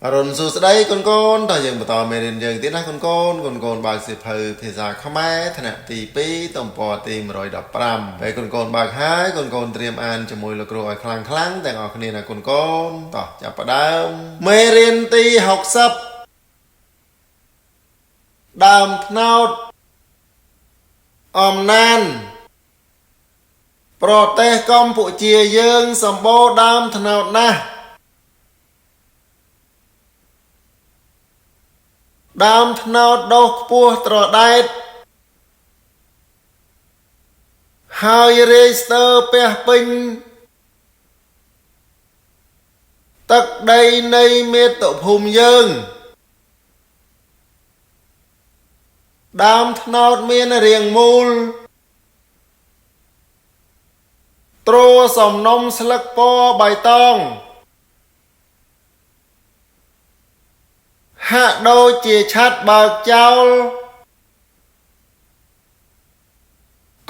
អរុណសួស្តីកូនកូនតើយើងបន្តមេរៀនយើងទៀតណាកូនកូនកូនកូនបើកសៀវភៅភាសាខ្មែរថ្នាក់ទី2ទំព័រទី115ពេលកូនកូនបើកហើយកូនកូនត្រៀមអានជាមួយលោកគ្រូឲ្យខ្លាំងខ្លាំងទាំងអស់គ្នាណាកូនកូនតោះចាប់ផ្ដើមមេរៀនទី60ដើមថ្នោតអំណានប្រទេសកម្ពុជាយើងសម្បូរដើមថ្នោតណាស់ដើមថ្នោតដុះខ្ពស់ត្រដែតហើយរាយស្ទើរពះពេញទឹកដីនៃមាតុភូមិយើងដើមថ្នោតមានរាងមូលទ្រសំណុំស្លឹកពណ៌បៃតងហាក់ដូចជាឆ័ត្របើកចោល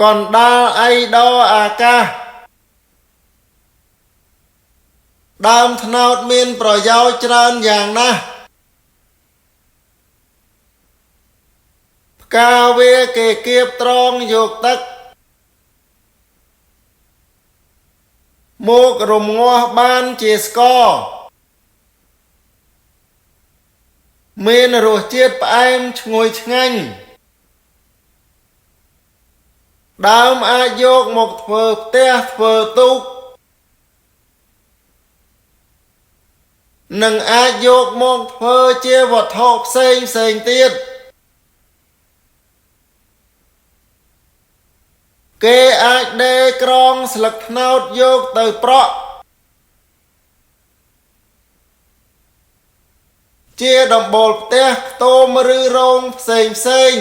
កណ្ដាលអៃដអាកាសដើមថ្នោតមានប្រយោជន៍ច្រើនយ៉ាងណាស់ផ្កាវាគេគៀបត្រងយកទឹកមករំងាស់បានជាស្ករមានរសជាតិផ្អែមឈ្ងុយឆ្ងាញ់ដើមអាចយកមកធ្វើផ្ទះធ្វើទូកនិងអាចយកមកធ្វើជាវត្ថុផ្សេងផ្សេងទៀតគេអាចដេរក្រងស្លឹកត្នោតយកទៅប្រក់ជាដំបូលផ្ទះខ្ទមឬរោងផ្សេងផ្សេង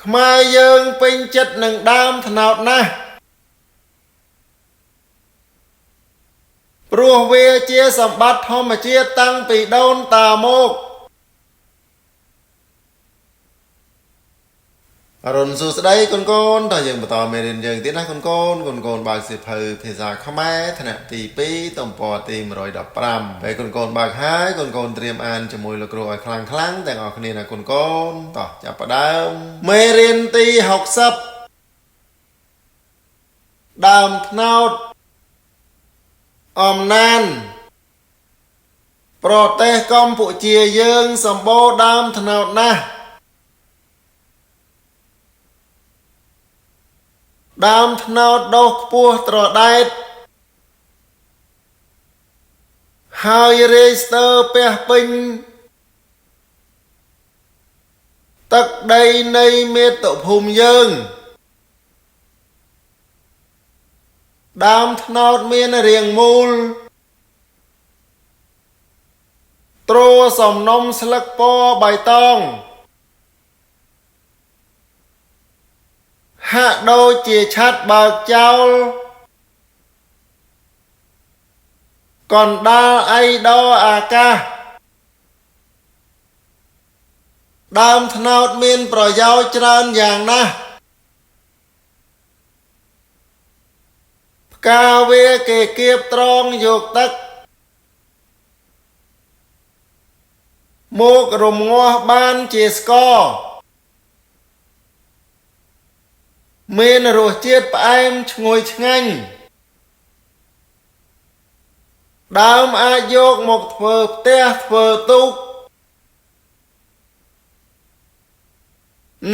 ខ្មែរយើងពេញចិត្តនឹងដើមត្នោតណាស់ព្រោះវាជាសម្បត្តិធម្មជាតិតាំងពីដូនតាមកអរុណសួស្តីកូនកូនតើយើងបន្តមេរៀនយើងទៀតណាកូនកូនកូនកូនបើកសៀវភៅភាសាខ្មែរថ្នាក់ទី2ទំព័រទី115ពេលកូនកូនបើកហើយកូនកូនត្រៀមអានជាមួយលោកគ្រូឲ្យខ្លាំងខ្លាំងទាំងអស់គ្នាណាកូនកូនតោះចាប់ផ្ដើមមេរៀនទី60ដើមថ្នោតអំណានប្រទេសកម្ពុជាយើងសម្បូរដើមថ្នោតណាស់ដើមថ្នោតដុះខ្ពស់ត្រដែតហើយរាយស្ទើរពះពេញទឹកដីនៃមាតុភូមិយើងដើមថ្នោតមានរាងមូលទ្រសំណុំស្លឹកពណ៌បៃតងហាក់ដូចជាឆ័ត្របើកចោលកណ្ដាលអៃដអាកាសដើមថ្នោតមានប្រយោជន៍ច្រើនយ៉ាងណាស់ផ្កាវាគេគៀបត្រងយកទឹកមករំងាស់បានជាស្ករមានរសជាតិផ្អែមឈ្ងុយឆ្ងាញ់ដើមអាចយកមកធ្វើផ្ទះធ្វើទូក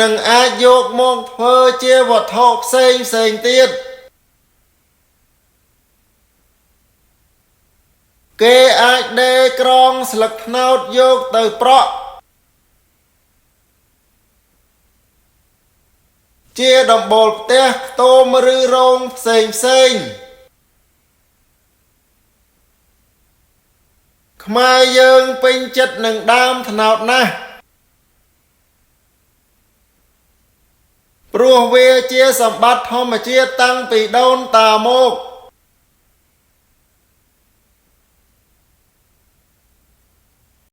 និងអាចយកមកធ្វើជាវត្ថុផ្សេងផ្សេងទៀតគេអាចដេរក្រងស្លឹកត្នោតយកទៅប្រក់ជាដំបូលផ្ទះខ្ទមឬរោងផ្សេងផ្សេងខ្មែរយើងពេញចិត្តនឹងដើមត្នោតណាស់ព្រោះវាជាសម្បត្តិធម្មជាតិតាំងពីដូនតាមក។